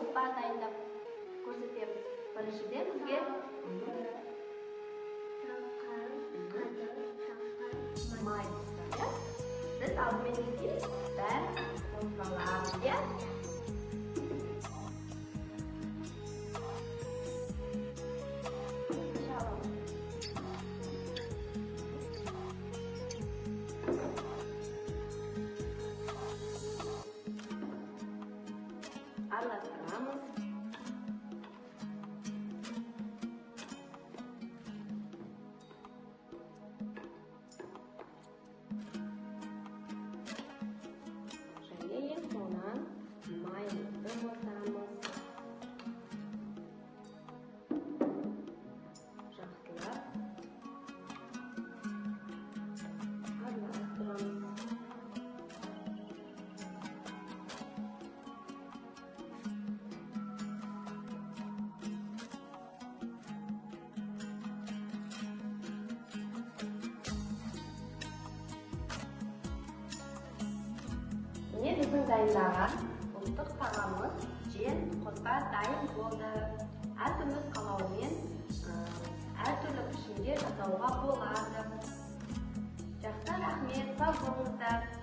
Қоспа дайындап көрсетеміз. Біріншіден бізге Талқан, қатыр, талқан, май, иә? Біз алдымен не істейміз? Бәрін қосып аламыз, иә? Араластырамыз. Және ең соңынан майымызды қосамыз. Жақсылап араластырамыз. Міне, біздің дайындаған ұлттық тағамымыз жент қоспа дайын болды. Әркім өз қалауымен әртүрлі пішімде жасауға болады. Жақсы, рахмет, сау болыңыздар.